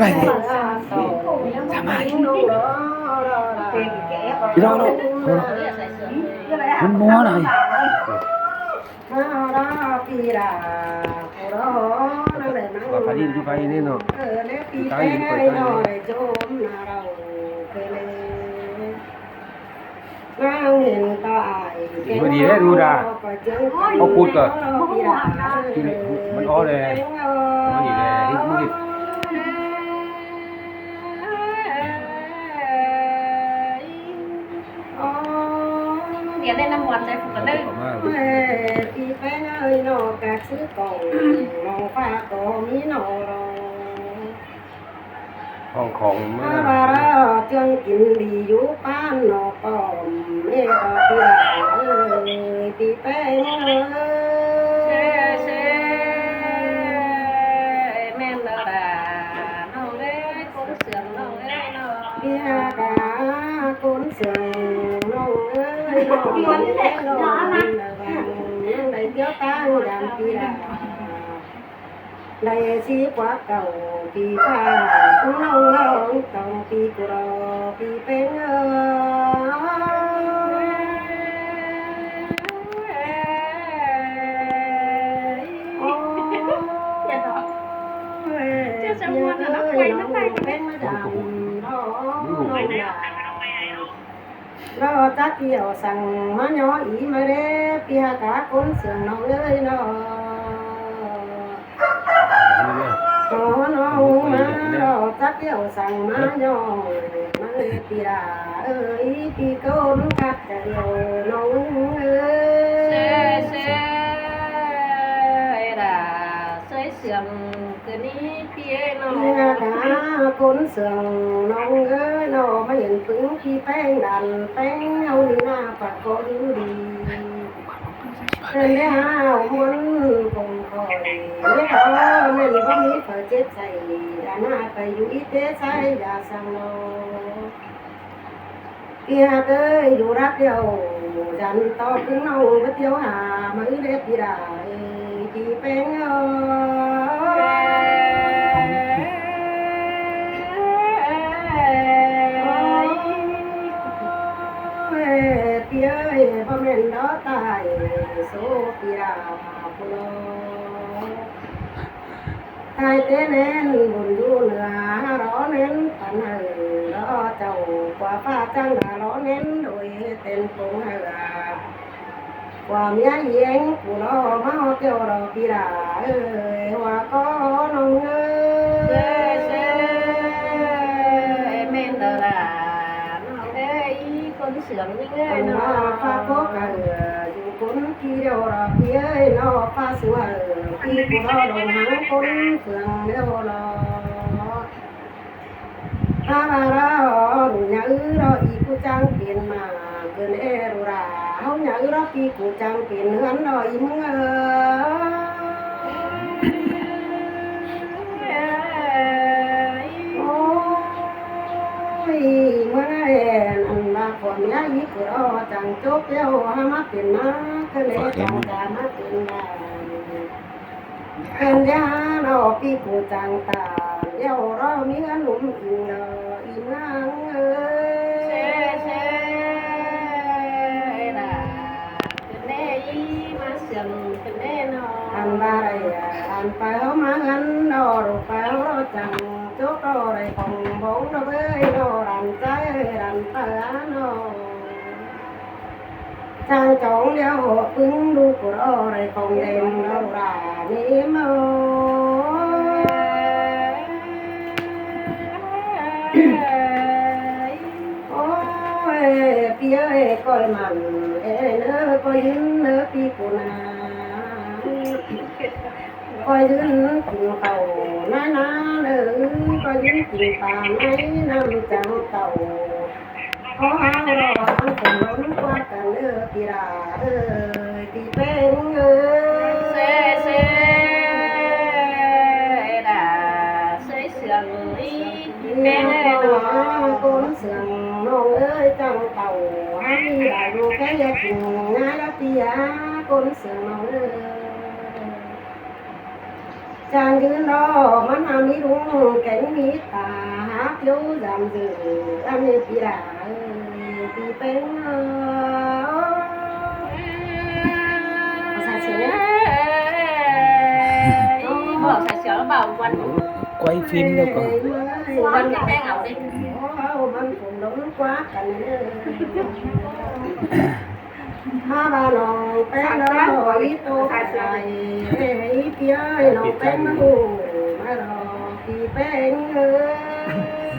ໄດ້ເດ້ ສາມາດ ພີ່ນ້ອງເນາະ ມັນມົວຫຼາຍ. ວ່າພາດິນຢູ່ໄປນີ້ເນາະ ຢູ່ໄກຢູ່ໄປໄກ. ດີເດ້ດູດາ ເອົາປູດກໍ ມັນອໍແດ່ ມັນດີແດ່ ເຮັດ ດຽວໄດ້ນ້ຳມັນໃສ່ພຸ້ນກໍໄດ້. ຫ້ອງຂອງມາ ເຈີງກິນດີຢູ່ປານນອກປ້ອມ ເມຕາເພື່ອນເອີຍ ພີ່ແປ້ງເອີຍ ເຊ ເຊ ແມ່ນແລ້ວລະນ້ອງເອີຍ ຄົນເຊື່ອງນ້ອງເອີຍເນາະ ພີ່ຫາກາຄົນເຊື່ອງນ້ອງເອີຍ ນ້ອງເອີຍ ນ້ອງເອີຍ ໄດ້ດຽວຕາງຢ່າງພີ່ລາ ໄດ້ສີກວ່າເກົ່າ ປີຟ້າ ນ້ອງເອີຍ ຕ້ອງປີກຸລອ ປີເປັງເອີຍ ໂອ້ຍ ເຈົ້າຈະມ່ວນນະ ໄປນຳໄປ ເປັງມາຈາກ ນ້ອງເອີຍ ລາ ລາຈັກດຽວສັ່ງມາຍໍອີມາເດ້ ປີຫາກາຄົນເຊື່ອງນ້ອງເອີຍເນາະ ຂໍນ້ອງມາ ລາຈັກດຽວສັ່ງມາຍໍມາເດ້ ປີລາເອີຍ ປີກົນຄັກຈະດຽວນ້ອງເອີຍ ເຊ ເຊ ເອີຍລາ ເຊີຍເຊື່ອງຄືນີ້ ພີ່ເອີຍນ້ອງ ເອີຍກະຄົນເຊື່ອງນ້ອງເອີຍ ນ້ອງມາເຫັນປຶງພີ່ແປ້ງດັນແປ້ງເຮົານີ້ນາ ປາກກໍຢູ່ດີ ເພິ່ນໄດ້ຫາເອົາມົນກົງຄອຍ ເຮັດເອົາແມ່ນບໍ່ມີເຂົາເຈັບໃຈ ຢ່ານາໄປຢູ່ອີເຕໃສ ຢ່າສັ່ງນ້ອງ ເອີຍເອີຍ ຢູ່ລັດດຽວ ຈັນຕອບເຖິງນ້ອງ ບໍ່ດຽວຫາມາອື່ນເດ ປີດາເອີຍ ປີແປ້ງເອີຍ ເອີຍ ປີເອີຍ ບໍ່ແມ່ນດອກຕາຍ ໂຊປີດາຜູ້ລອ ຕາຍແຕ່ແໜ້ນບຸນຢູ່ເໜືອ ລໍແໜ້ນປັນໃຫ້ລໍເຈົ້າ ກວ່າຟ້າຈ້າງດາລໍແໜ້ນ ໂດຍເຮັດເຕັນປົງໃຫ້ ກວ່າເມຍເອງຜູ້ລໍມາຮອດແກ້ວລໍ ປີດາເອີຍ ຫົວກໍນ້ອງເອີຍ ເອີຍ ເອີຍ ແມ່ນແລ້ວລະນ້ອງເອີຍ ຄົນເຊື່ອງຍິງເອີຍເນາະ ຟ້າໂຄກະເຫຼືອຢູ່ຄົນ ທີ່ດຽວລະພີ່ເອີຍເນາະ ຟ້າສວຍ ພີ່ຜູ້ລໍດົງຫັງຄົນເຊື່ອງດຽວລະ ພາລາລາອອນຍາອືລອອີກຜູ້ຈ້າງເປັນມາ ເອີ ລູກຫຼານ ເຮົາໃຫຍ່ແລ້ວ ປີກູຈັ່ງເປັນເຮືອນດອກອີ່ມຶງເອີຍ. ໂອ້ຍ ເມື່ອນັ້ນ ອັນວ່າຜົນຍາອີກກໍຈັ່ງຈົບແລ້ວ ຫາມາເປັນນາກ ກໍເລີຍຈັ່ງຈະມາເປັນນາກ ເປັນຍາເນາະ ປີກູຈັ່ງຕາຍແລ້ວ ເຮົາມີເງິນໜຸ່ມອີກເນາະ ອີນາງເອີຍ. ເຊ ເຊ ລະ ເປັນແນ່ອີ່ມາເຊື່ອງ ເປັນແນ່ເນາະ ອັນວ່າໄດ້ ອັນໄປເຮົາມາເຮືອນເນາະ ລູກໄປເຮົາຈັ່ງຈົບເນາະ ໄດ້ຂອງບົງເນາະເວີຍເນາະ ຫຼານຊາຍເອີຍ ຫຼານປ້າເນາະ. ຊ່າງຈອງແລ້ວປຶ້ງລູກກໍລໍໄດ້ຂອງເດັ່ງເອົາຫຼານເອີຍ ໂອ້ຍ ປີເອີຍ ກ້ອຍໝັ້ນເອີຍເນີ ກ້ອຍຢືນເນີ ປີກູນາ ກ້ອຍຢືນກິນເຂົ້ານານາເນີ ກ້ອຍຢືນກິນປາໃນນ້ຳຈັງເຕົ້າ. ຂໍເຮົາລໍຟັງເພງລົມກວ່າກັນເດີ ປີຫຼ້າເອີຍ ປີເປັງເອີຍ. ເຊ ເຊ ດາ ເຊ ເຊື່ອງອີ່ປີເປັງເອີຍ ເນາະ ໂກນເຊື່ອງນ້ອງເອີຍ ຈັ່ງເຕົ້າ ໃຫ້ໄດ້ລູກແກ່ຢ່າກິນງ່າຍລະເຕີຍ ໂກນເຊື່ອງນ້ອງເອີຍ. ຈາງຢືນລໍ ມັນຫາມີລຸງແກງມີຕາ ຫາຜິວຢາມເດີ ອັນນີ້ປີຫຼ້າເອີຍ ປີເປັງເອີຍ. ພາສາເຊຍ ບອກພາສາເຊຍວ່າບ່າວວັນ ກວາຍຟິນແລ້ວກໍ ວັນແຕ່ງເອົາເດ້ ເອົາມັນຄົງລົງກວ່າກັນເດີ. ມາວ່ານ້ອງແປ້ງເອີຍ ອີໂຕກະໄດ ເອີຍ ອີເປີເອີຍ ນ້ອງແປ້ງມາດູ ມາດອກ ອີແປ້ງເອີຍ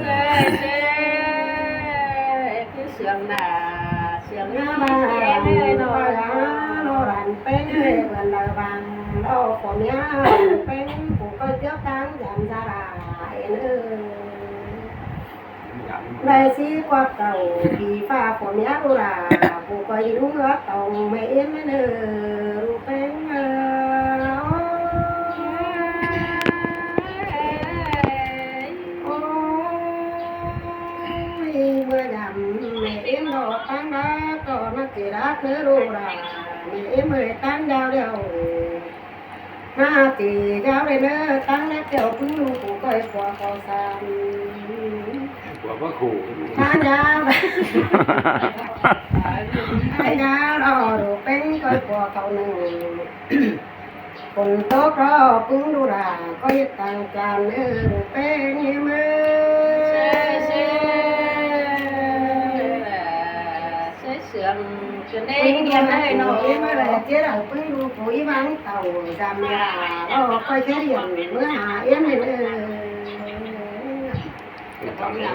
ເອີຍ ເອີຍ ຄືເຊື່ອງໜ້າເຊື່ອງ ມາວ່າ ເອີຍ ນ້ອງ ມາວ່າ ນ້ອງຫຼານແປ້ງເອີຍ ເພິ່ນລະວັງ ນ້ອງຜົມຍາວແປ້ງ ຜູ້ກໍຈຽບຕາງຢາມສາລາ ເອີຍ ເອີຍ. ໄດ້ສີກວ່າເກົ່າ ປີຟ້າຜົມຍາວຫຼ້າ ຜູ້ກໍຫິວເຫຼືອຕ້ອງ ແມ່ເອັມເດີ ລູກແປ້ງເອີຍ. ໂອ້ຍ ເມື່ອຍາມແມ່ເອັມດອກຕາງດາ ກໍນັກເຈລາເດີລູກຫຼ້າ ແມ່ເອັມເອີຍ ຕາງດາວດຽວ ໜ້າຕີຍາວເລີຍເນີ ຕັ້ງແລ້ວແກ້ວປຶ້ງລູກກູ ກ້ອຍປົວເຂົ້າສາມ ປົວພະຄູ ຕາຍາວ ຕາຍາວ ລໍດູເປັງ ກ້ອຍປົວເຂົ້າໜຶ່ງ ຝົນຕົກລໍປຶ້ງດູດາ ກໍເຮັດຕ່າງຈານເອີ ດູເປັງເອີຍ ເອີຍ. ເຊື່ອງຈົນໄດ້ຮຽນໄດ້ເນາະ ເອີຍ ມາແລະເຈ້ລາວປຶ້ງລູກປຸຍວາງເຕົ້າ ຈຳເວລາລໍ ຂ້ອຍຈະຮຽນເມືອຫາເອັມເອີຍ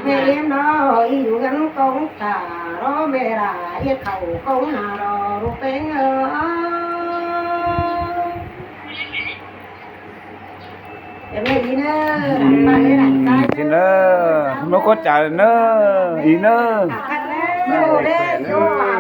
ແມ່ເອັມລໍ ອີຢູ່ກັນກອງຕາ ລໍແມ່ລາ ເຮັດເຂົ້າກອງຫາລໍ ລູກເປັງເອີຍ. ເປັນແມ່ດີເນີ ອືມ ຫຼານຊາຍ ກິນເດີ ນກກໍຈາເນີ ອີເນີ ຢູ່ເດີ ຢູ່ປາກ